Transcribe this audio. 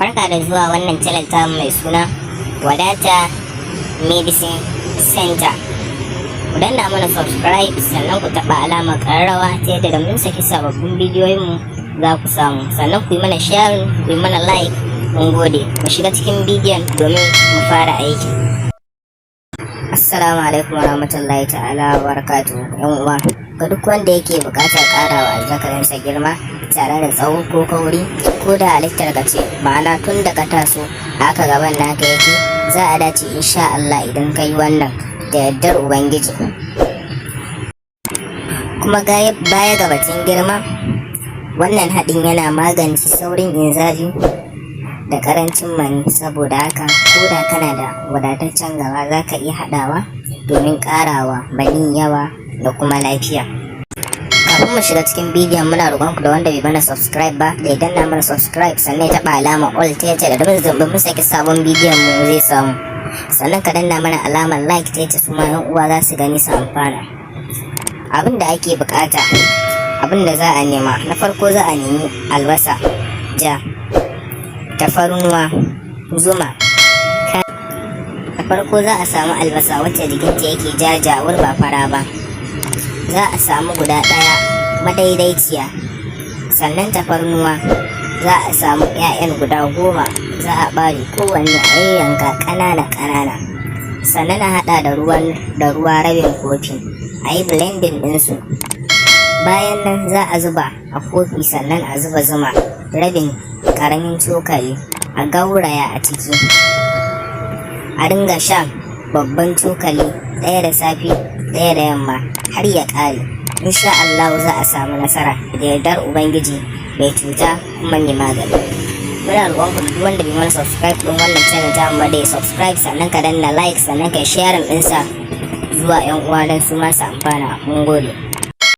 Barka da zuwa wannan channel ta mai suna Wadata Medicine Center. Ku danna mana subscribe, sannan ku taɓa alamar ƙararrawa ta yadda da mun saki sababbin bidiyoyinmu za ku samu. Sannan ku yi mana sharing, ku yi mana like. Mun gode. Mu shiga cikin bidiyon domin mu fara aiki. Assalamu alaikum warahmatullahi ta'ala wa barakatuhu. Yan uwa, ga duk wanda yake buƙatar ƙarawa azzakarinsa girma tare da tsawo ko kauri, ko da halittar ka ce, ma'ana tun da ka taso haka gaban naka yake, za a dace insha Allah idan ka yi wannan da yardar Ubangiji. Kuma baya ga batun girma, wannan haɗin yana magance saurin inzali da ƙarancin mani. Saboda haka ko da kana da wadataccen gaba, za ka iya haɗawa domin ƙarawa mani yawa da kuma lafiya. Kafin mu shiga cikin bidiyon, muna roƙon ku da wanda bai mana subscribe ba da ya danna mana subscribe, sannan ya taɓa alama all ta yadda da mun saki sabon bidiyon mu zai samu. Sannan ka danna mana alamar like ta yadda su ma yan uwa za su gani su amfana. Abin da ake bukata, abin da za a nema: na farko za a nemi albasa ja, tafarnuwa, zuma. Da farko za a samu albasa wacce jikinta yake jajawur, ba fara ba. Za a samu guda ɗaya madaidaiciya. Sannan tafarnuwa, za a samu 'ya'yan guda 10, za a ɓare kowanne a yayyanka ƙanana ƙanana. Sannan a haɗa da ruwa rabin kofi, a yi blending ɗinsu. Bayan nan za a zuba a kofi, sannan a zuba zuma rabin ƙaramin cokali, a gauraya a ciki. A ringa shan babban cokali ɗaya da safe, ɗaya da yamma har ya ƙare. Insha Allah za a samu nasara da yardar Ubangiji mai cuta kuma mai magani. Muna roƙon ku, duk wanda bai mana subscribe ɗin wannan channel ta mu da ya subscribe, sannan ka danna like, sannan ka sharing ɗinsa zuwa 'yan uwa don su ma su amfana. Mun gode.